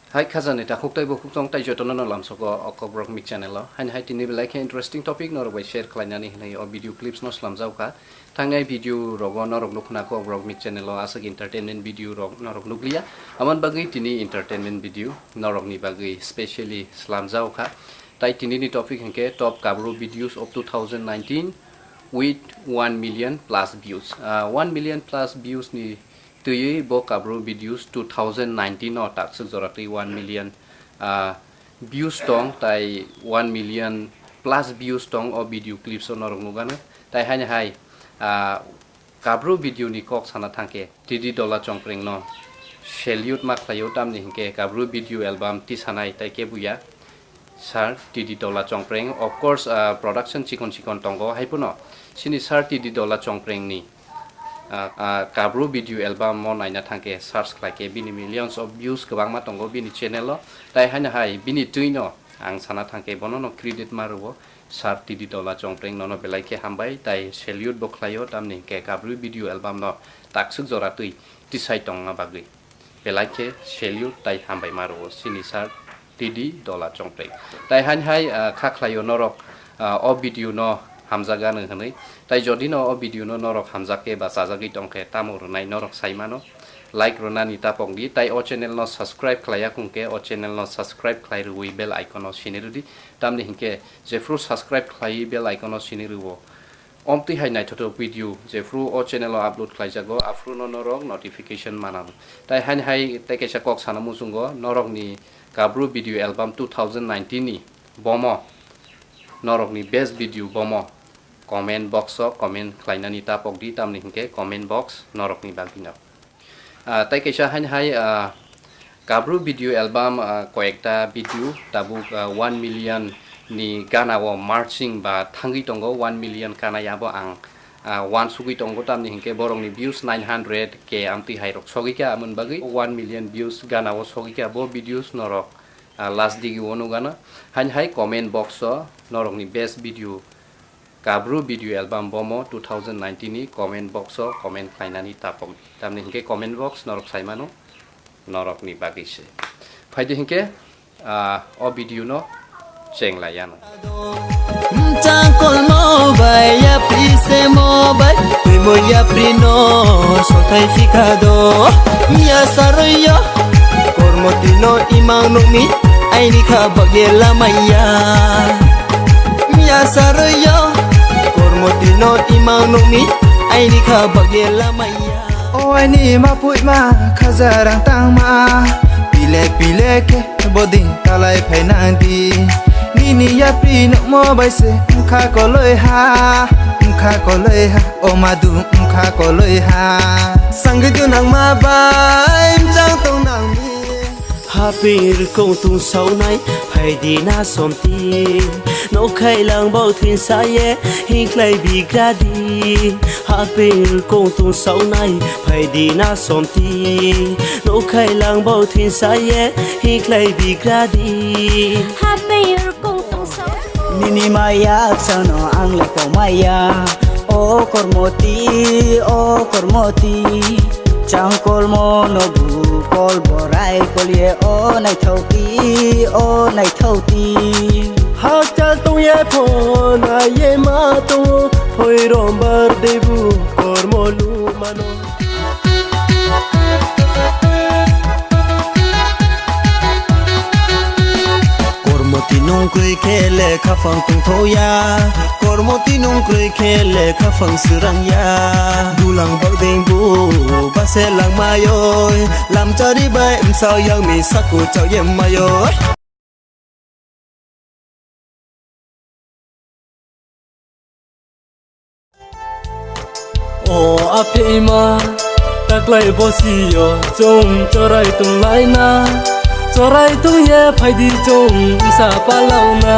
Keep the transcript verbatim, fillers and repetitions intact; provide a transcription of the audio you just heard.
Hai khajani takhuk tei bukhuk chong tei jotono no lamsogo o Kokborok Mik channel o. Haini hai tini belai khe interesting topic norok bai share khlainani hinwi o video clips no slamjak kha. Thangnai video rogo norok nukhna Kokborok Mik channel o aswk entertainment video rok norok nukliya. Amon bagwi tini entertainment video norokni bagwi specially slamjak kha. Tai tini ni topic hinkhe top Kabru videos of two thousand nineteen with one million plus views. Ah, one million plus views ni twiwi bo Kabru videos two thousand nineteen o takswk jora twi one million, ah, views tong, tai one million plus views tong o video clips o norok nukgano. Tai haini hai, ah, Kabru video ni kok sana thangkhe T D Dola Chongpreng no salute ma khlaio, tamni hinkhe Kabru video album tisanai tai kebuya Sir T D Dola Chongpreng. Of course, ah, production chikon chikon tongo, haiphano chini Sir T D Dola Chongpreng ni, ah, ah, Kabru video album o naina thangkhe search khlaikhe bini millions of views kwbangma tongo bini channel o. Tai haino hai bini twino ang sana thangkhe bono no credit ma rwo. Sir T D Dola Chongpreng nono belai khe hambai tai salute bo khlaio, tamni hinkhe Kabru video album no takswk jora twi tisai tongna bagwi belai khe salute tai hambai ma rwo chini Sir T D Dola Chongpreng. Tai haini hai, ah, kha khlaio norok, ah, o video no hamjak gano hinwi. Tai jodi no o video no norok hamjak khe ba chajagwi tong khe tamo rwnai norok sai mano. Like rwnani tapok di, tai o channel no subscribe khlaiya khung khe o channel no subscribe khlai rwui bell icon o sini rwdi. Tamni hinkhe jephru subscribe khlaiwi bell icon o sini rwo, omtwi hai naithothok video jephru o channel o upload khlaijago, aphuru no norok notification mananw. Tai haini hai tei kaisa kok sana muchungo, norokni Kabru video album two thousand nineteen ni bomo, norokni best video bomo comment box o comment khlainani tapok di, tamni hinkhe comment box norokni bagwino. Ah, tai kaisa haini hai, ah, Kabru video album, ah, koyekta video tabuk, ah, one million ni gana o marching ba thangwi tongo, one million kanai abo ang, ah, wansugwi tongo, tamni hinkhe borokni views nine hundred K amtwi hai rok sogwi kha, amoni bagwi one million views gana o sogwi kha bo videos norok, ah, last digi o nukgano. Haini hai comment box o norokni best video Kabru video album bomo two thousand nineteen ni comment box o comment khlainani tapok di. Tamni hinkhe comment box norok sai mano, norokni bagwi se. Phaidi hinkhe, ah, o video no cheng lai yano. Mchang kolmo bai yapri semo bai, twi mo yapri no sothai sikha do. Mya saroyo, kormo tino imang nukni, aini kha bagye lamaya. Mya saroyo, kormo tino imang nukni, aini kha bagye lamaya. O aini ma puima khajarang tangma, pile pile khe boding talai phainang di. Nini yapri nukmo bai se wngkha koloi ha, wngkha koloi ha, o madu wngkha koloi ha. Sangwi dunangma bai mchang tongnangni. Hapir kongtung saunai phaidi na somti. Nokhai lang bau thin saye hiklai bigradi. Hapir kongtung saunai phaidi na somti. Nokhai lang bau thin saye hiklai bigradi. Hapir kongtung saunai. Nini maya chano ang le komaya. O kormoti, o kormoti. Changkolmo no bu kol borai kolye o naithokti, o naithokti. Hakchal tongye pho naiye ma tongo, phoi rombar debu kormo lumano. Kormoti nungkrwi khe lekha phang tongthoya, kormoti nungkrwi khe lekha phang swrangya. Dulang bagdeng bu base langmayoi, lamchari bai msao yangni saku chaoye mayoi. O aphima taklai bosio chwng chorai tonglaina, chorai tongye phaidi chwng sa palauna.